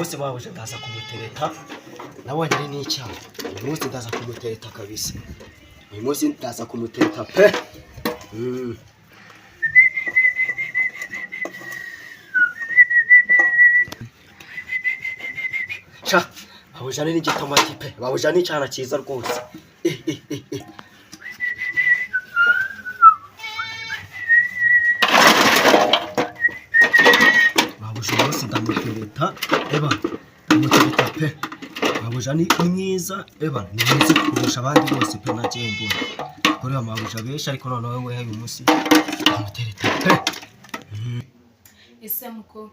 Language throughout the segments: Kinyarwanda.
Munsi mabuja ndaza kumutereta, nabonye ari n'icyaha. Uyu munsi ndaza kumutereta kabisa, uyu munsi ndaza kumutereta pe. Sha mabuja ni n'igitomati pe, mabuja ni icyana cyiza rwose. Eh, eh, eh, eh. Mabuja uyu munsi ndamutereta, eba ndamutereta pe. Mabuja ni mwiza, eba ni mwiza kurusha abandi bose pe. Nagiye mbona kureba mabuja benshi, ariko noneho we uyu munsi ndamutereta pe. Ese muko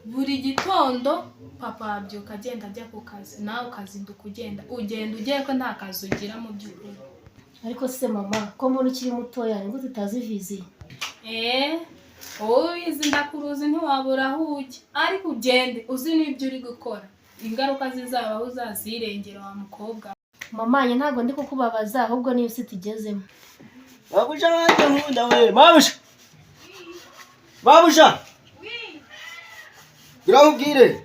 buri gitondo papa abyuka agenda ajya ku kazi, nawe ukazinduka ugenda, ugenda ugiye ko nta kazi ugira mu by'ukuri? Ariko se mama, ko mbona ukiri mutoya, ni gute utazi viziyo? Eee, wowe ubizi ndakuruzi, ntiwabura aho ujya, ariko ugende uzi n'ibyo uri gukora, ingaruka zizabaho uzazirengera wa mukobwa. Mama, njye ntabwo ndi kukubabaza, ahubwo niyo si tugezemo. Mabuja wanjye nkunda we, mabuja, mabuja, biramubwire.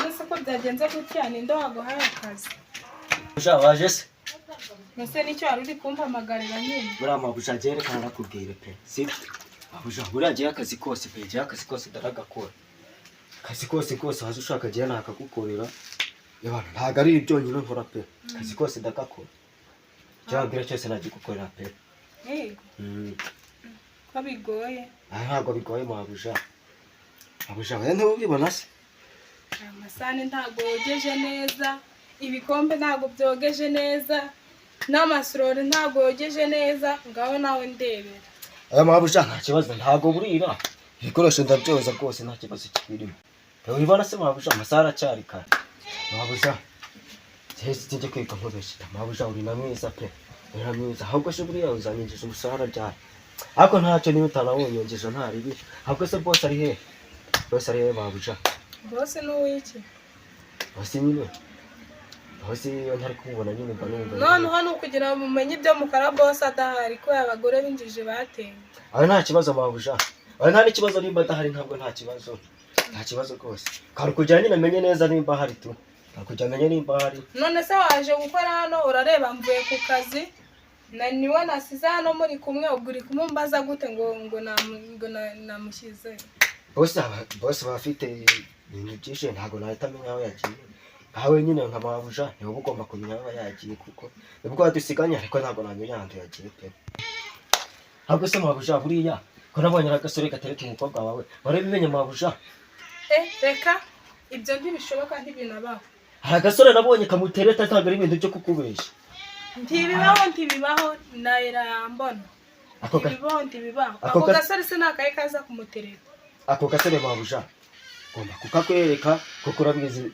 Ese ko byagenze gutya, ninde waguhaye akazi? Mabuja waje se? Mbese nicyo wari uri kumpamagarira nyine? Buriya mabuja agiye, reka narakubwire pe, sibyo mabuja? Buriya agiye akazi kose pe, agiye akazi kose ndaragakora, akazi kose kose waza ushaka agiye nakagukorera. Ebana, ntabwo ari ibyonyine nkora pe, akazi kose ndagakora, icyo wabwira cyose nagigukorera pe. Yego. Ko bigoye? Aha ntabwo bigoye mabuja, mabuja we ntubibona se? Aya masahani ntabwo yogeje neza, ibikombe ntabwo byogeje neza, n'amasorori ntabwo yogeje neza. Ngaho nawe ndebera. Aya mabuja nta kibazo, ntabwo burira, ibikoresho ndabyoza rwose, nta kibazo kibirimo. Ntubibona se mabuja? Amasaha aracyari kare mabuja. Sinjye kwiga nkubeshya mabuja, uri na mwiza pe, uri na mwiza. Ahubwo se buriya uzanyinjiza umushahara ryari? Ariko ntacyo niba utanawunyongeje, nta ribi. Ahubwo se bose ari hehe? Bose ari hehe mabuja? Bose ni uw'iki? Bose nyine, bose iyo ntari kumubona nyine mba numva. Noneho ni ukugira ngo mumenye ibyo mukora bose adahari, kubera abagore b'injiji bateye. Aho nta kibazo mabuja, aho nta n'ikibazo, nimba adahari ntabwo nta kibazo, nta kibazo rwose. Kari kugira nyine amenye neza nimba ahari tu, kari kugira amenye nimba ahari. None se waje gukora hano, urareba mvuye ku kazi na niwe nasize hano muri kumwe, ubwo uri kumumbaza gute ngo namushyize? Bose baba bafite ibintu byinshi, ntabwo nahita amenya aho yagiye. Nkawe nyine nka mabuja niwe uba ugomba kumenya aho yagiye, kuko nibwo wadusiganye, ariko ntabwo namenya ahantu yagiye pe. Ahubwo se mabuja, buriya ko nabonye ari agasore gatereta umukobwa wawe, warabimenye mabuja? Eh, reka, ibyo ntibishoboka, ntibinabaho. Hari agasore nabonye kamutereta, ntabwo ari ibintu byo kukubeshya. Ntibibaho, ntibibaho, nayera yambona. Ntibibaho, ntibibaho. Ako Ako gasore gasore se ni akahe kaza kumutereta? Ako gasore mabuja ngomba kukakwereka, kuko urabizi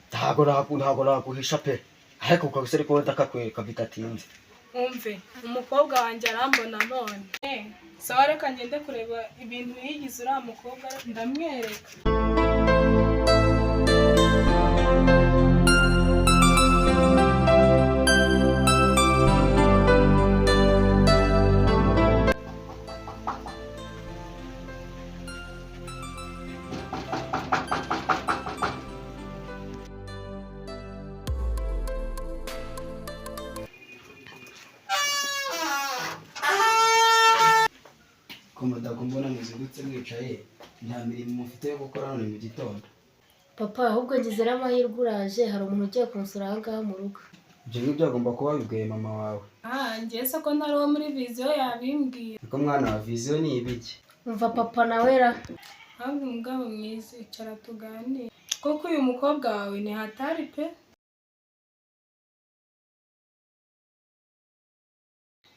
ntabwo naguhisha pe, ariko ako gasore ko ndakakwereka bidatinze. Umve, umukobwa wanjye arambona none. Eh, sawa, reka ngende kureba ibintu yigize uriya mukobwa, ndamwereka. Ko madamu mbona muzindutse mwicaye, nta mirimo mufite yo gukora none mu gitondo? Papa, ahubwo ngize n'amahirwe uraje, hari umuntu ugiye kunsura aha ngaha mu rugo. Ibyo ngibyo agomba kuba wabibwiye mama wawe. Ah, njye se ko ntari uwo muri viziyo yabimbwiye? Niko mwana wa viziyo ni ibiki? Umva papa nawe ra. Ahubwo umugabo mwiza, icara tuganire, kuko uyu mukobwa wawe ni hatari pe.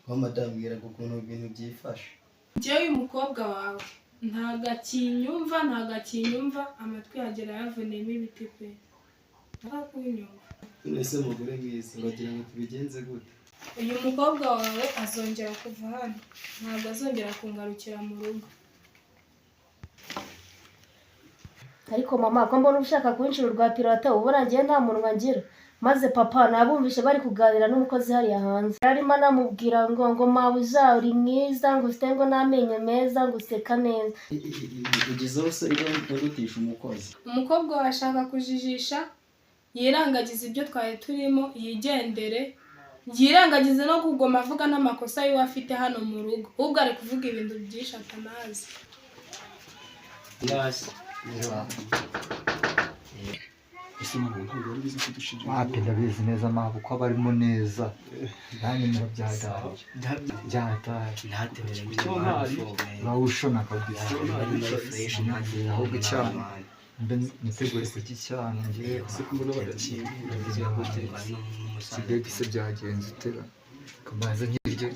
Ko madamu mbwiraga ukuntu ibintu byifashe. Njyewe uyu mukobwa wawe ntabwo akinyumva, ntabwo akinyumva, amatwi yagera yavuniyemo ibiti pe, ntabwo kunyumva. None se mugore mwiza, uragira ngo tubigenze gute? Uyu mukobwa wawe azongera kuva hano, ntabwo azongera kungarukira mu rugo. Ariko mama, ko mbona ushaka kunshira urwa pirate, ubona ngewe nta munwa ngira. Maze papa nabumvishe bari kuganira n'umukozi hariya hanze, yarimo anamubwira ngo mabuja uri mwiza, ngo ufite ngo n'amenyo meza, ngo useka neza. Ugezeho se urutisha umukozi? Umukobwa wawe ashaka kujijisha, yirengagize ibyo twari turimo, yigendere, yirengagize no kugoma avuga n'amakosa y'uwo afite hano mu rugo. Ahubwo ari kuvuga ibintu byinshi atanazi. Yasi. Ese mama, ntabwo wari ubizi ko dushinzwe? Wapi, ndabizi neza mama, kuko aba arimo neza, nanjye niba byadaye byataye. Ntatebere. Urawushona kabisa. Ahubwo icyana mbe nitegure kurya icyana ngewe. Ese ko mbona badakingura? Kibebe se byagenze utera kamanza nkiryo?